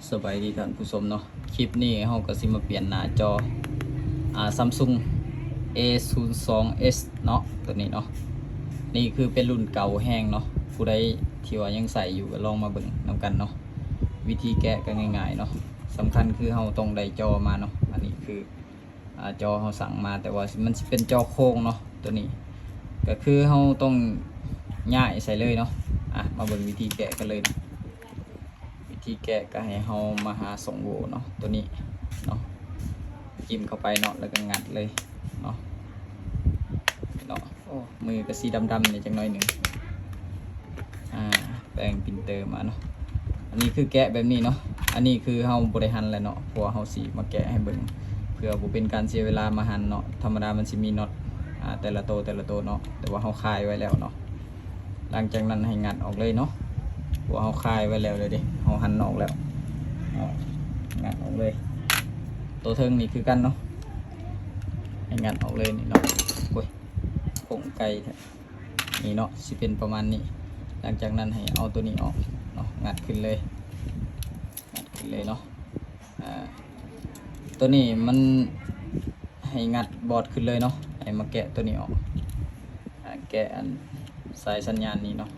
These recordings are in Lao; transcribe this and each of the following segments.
ສະບາຍດີທ່ານຜູ້ຊົມເນາະ, ຄລິບນີ້ເຮົາກໍຊິມາປ່ຽນໜ້າຈໍ ອາ Samsung A ສູນສອງ S ເນາະ, ຕົວນີ້ເນາະ. ນີ້ຄືເປັນລຸ້ນເກົ່າແຮງເນາະ, ຜູ້ໃດທີ່ວ່າຍັງໃຊ້ຢູ່ກໍລອງມາເບິ່ງນຳກັນເນາະ. ວິທີແກະກໍງ່າຍໆເນາະ, ສຳຄັນຄືເຮົາຕ້ອງໄດ້ຈໍມາເນາະ. ອັນນີ້ຄື ອາ ຈໍເຮົາສັ່ງມາ, ແຕ່ວ່າມັນຊິເປັນຈໍໂຄງເນາະ. ຕົວນີ້ກໍຄືເຮົາຕ້ອງຍ້າຍໃສ່ເລີຍເນາະ. ອາ ມາເບິ່ງວິທີແກະກັນເລີຍ. ວິທີແກະກໍໃຫ້ເຮົາມາຫາຊ່ອງໂຫວ່ເນາະ, ຕົວນີ້ເນາະ, ຈິ້ມເຂົ້າໄປເນາະ ແລ້ວກໍງັດເລີຍເນາະ. ເນາະ ໂອ້ ມືກໍຊິດຳໆແດ່ຈັກໜ້ອຍໜຶ່ງ. ອາ ແປງປຣິນເຕີມາເນາະ. ອັນນີ້ຄືແກະແບບນີ້ເນາະ, ອັນນີ້ຄືເຮົາບໍ່ໄດ້ຫັນແລ້ວເນາະ, ເພາະວ່າເຮົາຊິມາແກະໃຫ້ເບິ່ງ ເພື່ອບໍ່ເປັນການເສຍເວລາມາຫັນເນາະ. ທຳມະດາມັນຊິມີນັອດ ອາ ແຕ່ລະໂຕ ແຕ່ລະໂຕເນາະ, ແຕ່ວ່າເຮົາຄາຍໄວ້ແລ້ວເນາະ. ຫຼັງຈາກນັ້ນໃຫ້ງັດອອກເລີຍເນາະ, ເພາະວ່າເຮົາຄາຍໄວ້ແລ້ວເລີຍເດ້, ເຮົາຫັນອອກແລ້ວເນາະ. ງັດອອກເລີຍ. ໂຕເທິງນີ້ຄືກັນເນາະ, ໃຫ້ງັດອອກເລີຍນີ້ເນາະ. ໂອ້ຍ ໂຄ້ງໄກແທ້. ນີ້ເນາະ ຊິເປັນປະມານນີ້. ຫຼັງຈາກນັ້ນໃຫ້ເອົາຕົວນີ້ອອກເນາະ, ງັດຂຶ້ນເລີຍ ງັດຂຶ້ນເລີຍເນາະ. ອາ ຕົວນີ້ມັນໃຫ້ງັດບອດຂຶ້ນເລີຍເນາະ, ໃຫ້ມາແກະຕົວນີ້ອອກ. ອາ ແກະອັນສາຍສັນຍານນີ້ເນາະ,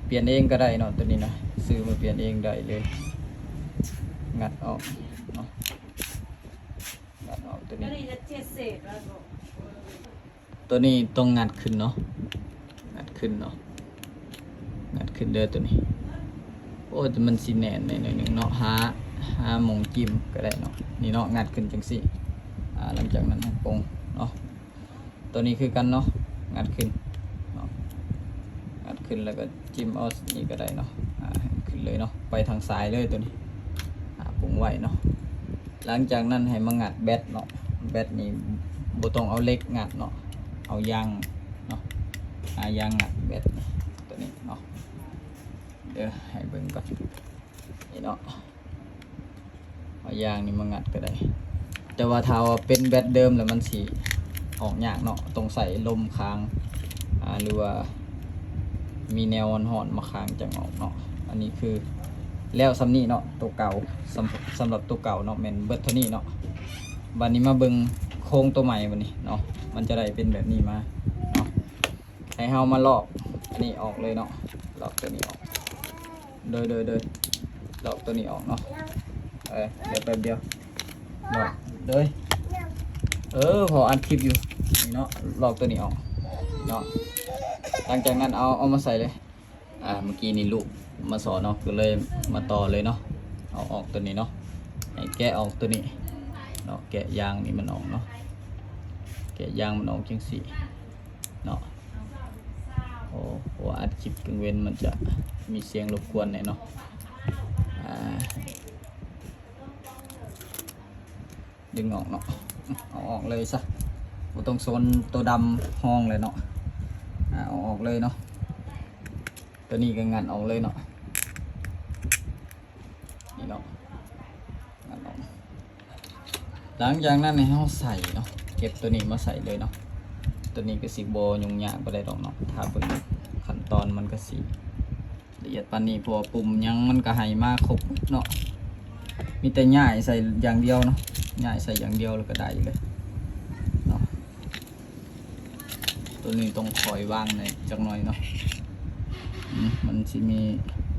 ປ່ຽນເອງກໍໄດ້ເນາະ ຕົວນີ້ນະ, ຊື້ມາປ່ຽນເອງໄດ້ເລີຍ. ງັດອອກເນາະ, ງັດອອກຕົວນີ້. ຕົວນີ້ຕ້ອງງັດຂຶ້ນເນາະ, ງັດຂຶ້ນເນາະ, ງັດຂຶ້ນເດີຕົວນີ້. ໂອ້ຍ ແຕ່ມັນຊິແໜ້ນແດ່ໜ້ອຍໜຶ່ງເນາະ, ຫາ ຫາໝ່ອງຈິ້ມກໍໄດ້ເນາະ. ນີ້ເນາະ ງັດຂຶ້ນຈັ່ງຊີ້. ອາ ຫຼັງຈາກນັ້ນໃຫ້ປົງເນາະ. ຕົວນີ້ຄືກັນເນາະ, ງັດຂຶ້ນເນາະ, ງັດຂຶ້ນແລ້ວກໍຈິ້ມເອົານີ້ກໍໄດ້ເນາະ. ອາ ໃຫ້ມັນຂຶ້ນເລີຍເນາະ, ໄປທາງຊ້າຍເລີຍຕົວນີ້. ອາ ປົງໄວ້ເນາະ. ຫຼັງຈາກນັ້ນໃຫ້ມາງັດແບັດເນາະ, ແບັດນີ້ບໍ່ຕ້ອງເອົາເຫຼັກງັດເນາະ, ເອົາຢາງເນາະ, ຫາຢາງງັດແບັດນີ້ ຕົວນີ້ເນາະ. ດຽວໃຫ້ເບິ່ງກ່ອນ ນີ້ເນາະ, ເອົາຢາງນີ້ມາງັດກໍໄດ້. ແຕ່ວ່າຖ້າວ່າເປັນແບັດເດີມແລ້ວມັນຊິອອກຍາກເນາະ, ຕ້ອງໃຊ້ລົມຄ້າງ ອາ ຫຼືວ່າມີແນວຮ້ອນໆມາຄ້າງຈັ່ງອອກເນາະ. ອັນນີ້ຄືແລ້ວສ່ຳນີ້ເນາະ, ຕົວເກົ່າ ສຳ ສຳລັບຕົວເກົ່າເນາະ ແມ່ນເບິດເທົ່ານີ້ເນາະ. ບັດນີ້ມາເບິ່ງໂຄງຕົວໃໝ່ບັດນີ້ເນາະ, ມັນຈະໄດ້ເປັນແບບນີ້ມາເນາະ. ໃຫ້ເຮົາມາລອກອັນນີ້ອອກເລີຍເນາະ, ລອກຕົວນີ້ອອກ. ໂດຍ ໂດຍ ໂດຍ ລອກຕົວນີ້ອອກເນາະ. ເອີ ດຽວແປັບດຽວ ລອກເລີຍ. ເອີ ພໍອັດຄລິບຢູ່ ນີ້ເນາະ, ລອກຕົວນີ້ອອກເນາະ. ຫຼັງຈາກນັ້ນເອົາ ເອົາມາໃສ່ເລີຍ. ອາ ເມື່ອກີ້ນີ້ລູກມາສອນເນາະ, ກໍເລີຍມາຕໍ່ເລີຍເນາະ. ເອົາອອກຕົວນີ້ເນາະ, ໃຫ້ແກະອອກຕົວນີ້ເນາະ, ແກະຢາງນີ້ມັນອອກເນາະ, ແກະຢາງມັນອອກຈັ່ງຊີ້ເນາະ. ໂອ້ ເພາະວ່າອັດຄລິບກາງເວັນມັນຈະມີສຽງລົບກວນແດ່ເນາະ. ອາ ດຶງອອກເນາະ, ເອົາອອກເລີຍຊະ, ບໍ່ຕ້ອງສົນໂຕດຳຮອງແລ້ວເນາະ. ອາ ເອົາອອກເລີຍເນາະ, ຕົວນີ້ກໍງັດອອກເລີຍເນາະ. ນີ້ເນາະ, ງັດອອກ. ຫຼັງຈາກນັ້ນໃຫ້ເຮົາໃສ່ເນາະ, ເກັບຕົວນີ້ມາໃສ່ເລີຍເນາະ. ຕົວນີ້ກໍຊິບໍ່ຫຍຸ້ງຍາກປານໃດດອກເນາະ, ຖ້າເບິ່ງຂັ້ນຕອນມັນກໍຊິລະອຽດປານນີ້, ເພາະວ່າປຸ່ມຫຍັງມັນກໍໃຫ້ມາຄົບເນາະ. ມີແຕ່ຍ້າຍໃສ່ຢ່າງດຽວເນາະ, ຍ້າຍໃສ່ຢ່າງດຽວແລ້ວກໍໄດ້ເລີຍເນາະ. ຕົວນີ້ຕ້ອງຄອຍວາງແດ່ຈັກໜ້ອຍເນາະ, ອືມ ມັນຊິມີ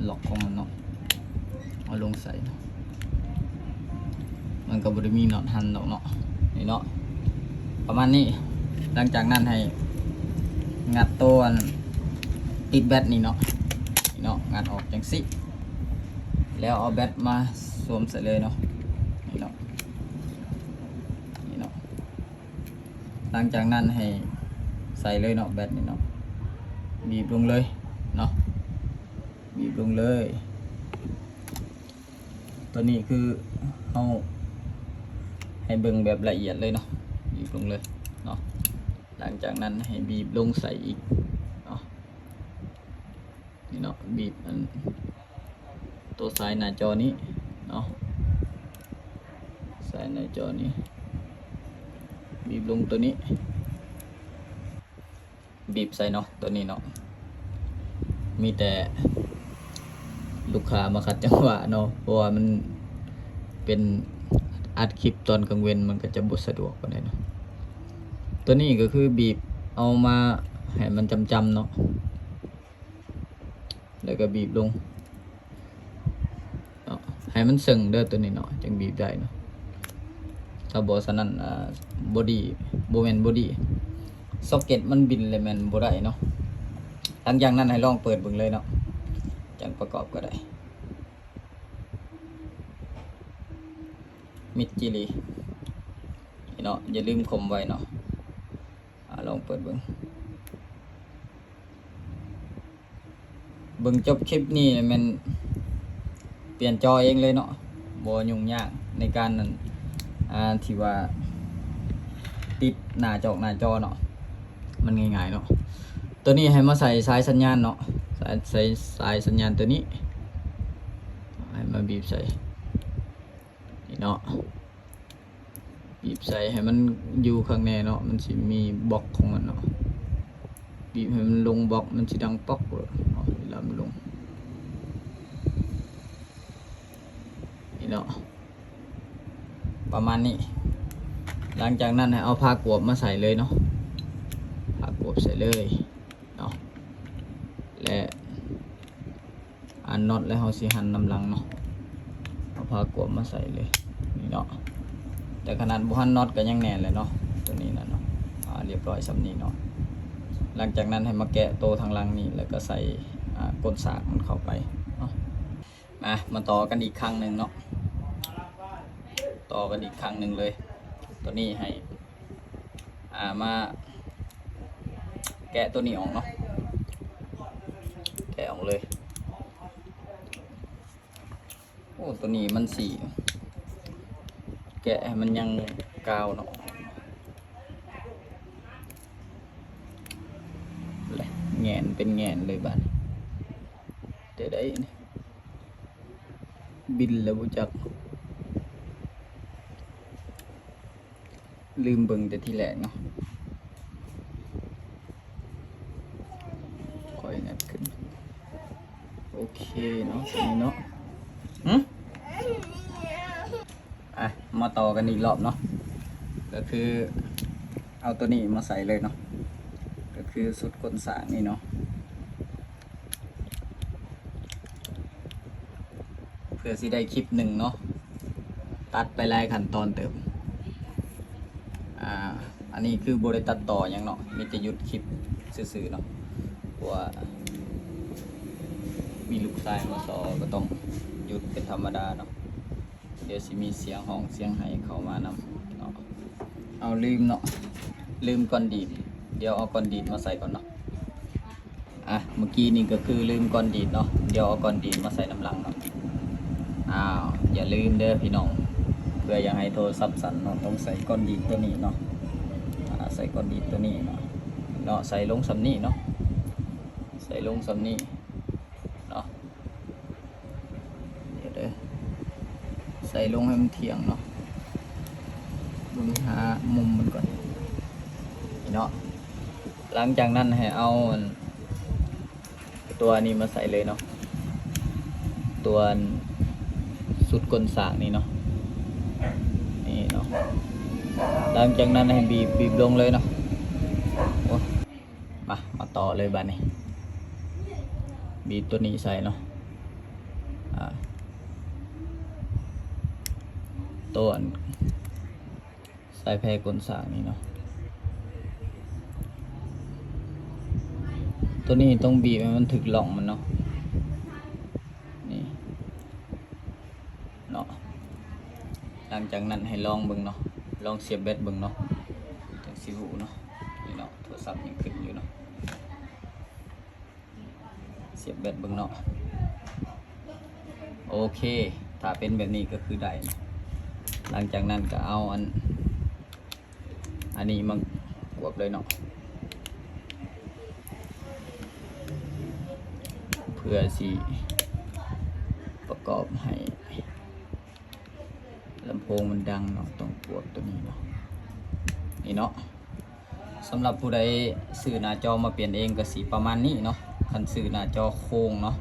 ລັອກຂອງມັນເນາະ, ເອົາລົງໃສ່ເນາະ. ມັນກໍບໍ່ໄດ້ມີນັອດຫັນດອກເນາະ, ນີ້ເນາະ ປະມານນີ້. ຫຼັງຈາກນັ້ນໃຫ້ງັດໂຕອັນຕິດແບັດນີ້ເນາະ, ນີ້ເນາະ ງັດອອກຈັ່ງຊີ້ ແລ້ວເອົາແບັດມາສວມໃສ່ເລີຍເນາະ, ນີ້ເນາະ ນີ້ເນາະ. ຫຼັງຈາກນັ້ນໃຫ້ໃສ່ເລີຍເນາະ, ແບັດນີ້ເນາະ ບີບລົງເລີຍເນາະ, ບີບລົງເລີຍ. ຕົວນີ້ຄືເຮົາໃຫ້ເບິ່ງແບບລະອຽດເລີຍເນາະ, ບີບລົງເລີຍເນາະ. ຫຼັງຈາກນັ້ນໃຫ້ບີບລົງໃສ່ອີກເນາະ, ນີ້ເນາະ, ບີບອັນ ຕົວສາຍໜ້າຈໍນີ້ເນາະ, ສາຍໜ້າຈໍນີ້ ບີບລົງຕົວນີ້, ບີບໃສ່ເນາະ ຕົວນີ້ເນາະ. ມີແຕ່ ລູກຄ້າມາຂັດຈັງຫວະເນາະ ເພາະວ່າມັນເປັນອັດຄລິບຕອນກາງເວັນ ມັນກໍຈະບໍ່ສະດວກປານໃດເນາະ. ຕົວນີ້ກໍຄືບີບເອົາມາໃຫ້ມັນຈຳໆເນາະ ແລ້ວກໍບີບລົງເນາະ ໃຫ້ມັນເຊິ່ງເດີ ຕົວນີ້ເນາະ ຈັ່ງບີບໄດ້ເນາະ. ຖ້າບໍ່ສະນັ້ນ ອາ ບໍດີ້ ບໍ່ແມ່ນບໍດີ້ ຊັອກເກັດມັນບິນແລ້ວແມ່ນບໍ່ໄດ້ເນາະ. ຫຼັງຈາກນັ້ນໃຫ້ລອງເປີດເບິ່ງເລີຍເນາະ ຈັ່ງປະກອບກໍໄດ້. ມິດຈີລີເນາະ ຢ່າລືມຄົມໄວ້ເນາະ. ອາ ລອງເປີດເບິ່ງ ເບິ່ງຈົບຄລິບນີ້ແມ່ນປ່ຽນຈໍເອງເລີຍເນາະ ບໍ່ຫຍຸ້ງຍາກໃນການນັ້ນ ອາ ທີ່ວ່າຕິດໜ້າຈອກໜ້າຈໍເນາະ ມັນງ່າຍໆເນາະ. ຕົວນີ້ໃຫ້ມາໃສ່ສາຍສັນຍານເນາະ ສາຍ ໃສ່ສາຍສັນຍານຕົວນີ້ ໃຫ້ມາບີບໃສ່ນີ້ເນາະ. ບີບໃສ່ໃຫ້ມັນຢູ່ຂ້າງໃນເນາະ ມັນຊິມີບລັອກຂອງມັນເນາະ ບີບໃຫ້ມັນລົງບລັອກ ມັນຊິດັງປອກເນາະ ເວລາມັນລົງ ນີ້ເນາະ ປະມານນີ້. ຫຼັງຈາກນັ້ນໃຫ້ເອົາຜ້າກວບມາໃສ່ເລີຍເນາະ ຜ້າກວບໃສ່ເລີຍເນາະ ແລະ ອັນນັອດແລ້ວເຮົາຊິຫັນນຳຫຼັງເນາະ ເອົາຜ້າກວມມາໃສ່ເລີຍນີ້ເນາະ. ແຕ່ຂະໜາດບໍ່ຫັນນັອດກໍຍັງແໜ້ນແຫຼະເນາະ ຕົວນີ້ນະເນາະ. ອາ ລຽບຮ້ອຍສ່ຳນີ້ເນາະ. ຫຼັງຈາກນັ້ນໃຫ້ມາແກະໂຕທາງຫຼັງນີ້ ແລ້ວກໍໃສ່ ອາ ກົ້ນສາກມັນເຂົ້າໄປເນາະ. ມາ ມາຕໍ່ກັນອີກຄັ້ງໜຶ່ງເນາະ ຕໍ່ກັນອີກຄັ້ງໜຶ່ງເລີຍ. ຕົວນີ້ໃຫ້ ອາ ມາແກະຕົວນີ້ອອກເນາະ ແກະອອກເລີຍ. ໂອ້ ຕົວນີ້ມັນຊິແກະໃຫ້ມັນຍັງກາວເນາະ ແລະ ແຫງນເປັນແຫງນເລີຍບາດນີ້. ແຕ່ໃດນີ້ ບິນແລ້ວບໍ່ຈັກ. ລືມເບິ່ງແຕ່ທີແລກເນາະ ຄ່ອຍງັດຂຶ້ນ. ໂອເຄເນາະ ສ່ຳນີ້ເນາະ. ຫຶ ອ່ະ ມາຕໍ່ກັນອີກລອບເນາະ ກໍຄືເອົາຕົວນີ້ມາໃສ່ເລີຍເນາະ ກໍຄືຊຸດກົ້ນສາກນີ້ເນາະ. ເພື່ອຊິໄດ້ຄລິບໜຶ່ງເນາະ ຕັດໄປຫຼາຍຂັ້ນຕອນເຕີບ. ອາ ອັນນີ້ຄືບໍ່ໄດ້ຕັດຕໍ່ຫຍັງເນາະ ມີແຕ່ຢຸດຄລິບຊື່ໆເນາະ ເພາະວ່າມີລູກຊາຍມາຊໍ ກໍຕ້ອງຢຸດເປັນທຳມະດາເນາະ. ດຽວຊິມີສຽງຮ້ອງສຽງໄຫ້ເຂົ້າມານຳເນາະ. ເອົາ ລືມເນາະ ລືມກ້ອນດີດ. ດຽວເອົາກ້ອນດີດມາໃສ່ກ່ອນເນາະ. ອ່ະ ເມື່ອກີ້ນີ້ກໍຄືລືມກ້ອນດີດເນາະ. ດຽວເອົາກ້ອນດີດມາໃສ່ນຳຫຼັງເນາະ. ອ້າວ ຢ່າລືມເດີພີ່ນ້ອງ ເພື່ອຢາກໃຫ້ໂທລະສັບສັ່ນເນາະ ຕ້ອງໃສ່ກ້ອນດີດຕົວນີ້ເນາະ. ອາ ໃສ່ກ້ອນດີດຕົວນີ້ເນາະ ເນາະ ໃສ່ລົງສ່ຳນີ້ເນາະ ໃສ່ລົງສ່ຳນີ້ເນາະ. ດຽວເດີ ໃສ່ລົງໃຫ້ມັນທ່ຽງເນາະ. ເບິ່ງຫາມຸມມັນກ່ອນເນາະ. ຫຼັງຈາກນັ້ນໃຫ້ເອົາອັນ ຕົວນີ້ມາໃສ່ເລີຍເນາະ ຕົວອັນຊຸດກົ້ນສາກນີ້ເນາະ ນີ້ເນາະ. ຫຼັງຈາກນັ້ນໃຫ້ບີບ ບີບລົງເລີຍເນາະ. ໂອ້ ມາ ມາຕໍ່ເລີຍບາດນີ້ ບີບຕົວນີ້ໃສ່ເນາະ. ອາ ຕົວອັນ ສາຍແພກົ້ນສາກນີ້ເນາະ ຕົວນີ້ຕ້ອງບີບໃຫ້ມັນຖືກລ່ອງມັນເນາະ ນີ້ເນາະ. ຫຼັງຈາກນັ້ນໃຫ້ລອງເບິ່ງເນາະ ລອງສຽບແບັດເບິ່ງເນາະ ຈັ່ງຊິຮູ້ເນາະ. ນີ້ເນາະ ໂທລະສັບຍັງຂຶ້ນຢູ່ເນາະ. ສຽບແບັດເບິ່ງເນາະ. ໂອເຄ ຖ້າເປັນແບບນີ້ກໍຄືໄດ້. ຫຼັງຈາກນັ້ນກໍເອົາອັນ ອັນນີ້ມາກວບເລີຍເນາະ ເພື່ອຊິປະກອບໃຫ້ ລຳໂພງມັນດັງເນາະ ຕ້ອງກວບຕົວນີ້ເນາະ ນີ້ເນາະ. ສຳລັບຜູ້ໃດຊື້ໜ້າຈໍມາປ່ຽນເອງກໍຊິປະມານນີ້ເນາະ. ຄັນຊື້ໜ້າຈໍໂຄ້ງເນາະ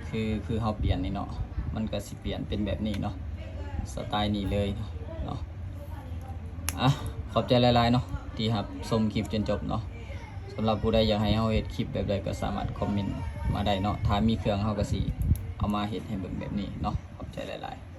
ໂຄ ຄື ຄືເຮົາປ່ຽນນີ້ເນາະ ມັນກໍຊິປ່ຽນເປັນແບບນີ້ເນາະ ສະໄຕລ໌ນີ້ເລີຍເນາະ. ອ່ະ ຂອບໃຈຫຼາຍໆເນາະ ທີ່ຮັບຊົມຄລິບຈົນຈົບເນາະ. ສຳລັບຜູ້ໃດຢາກໃຫ້ເຮົາເຮັດຄລິບແບບໃດກໍສາມາດຄອມເມັນມາໄດ້ເນາະ. ຖ້າມີເຄື່ອງເຮົາກໍຊິເອົາມາເຮັດໃຫ້ເບິ່ງແບບນີ້ເນາະ. ຂອບໃຈຫຼາຍໆ.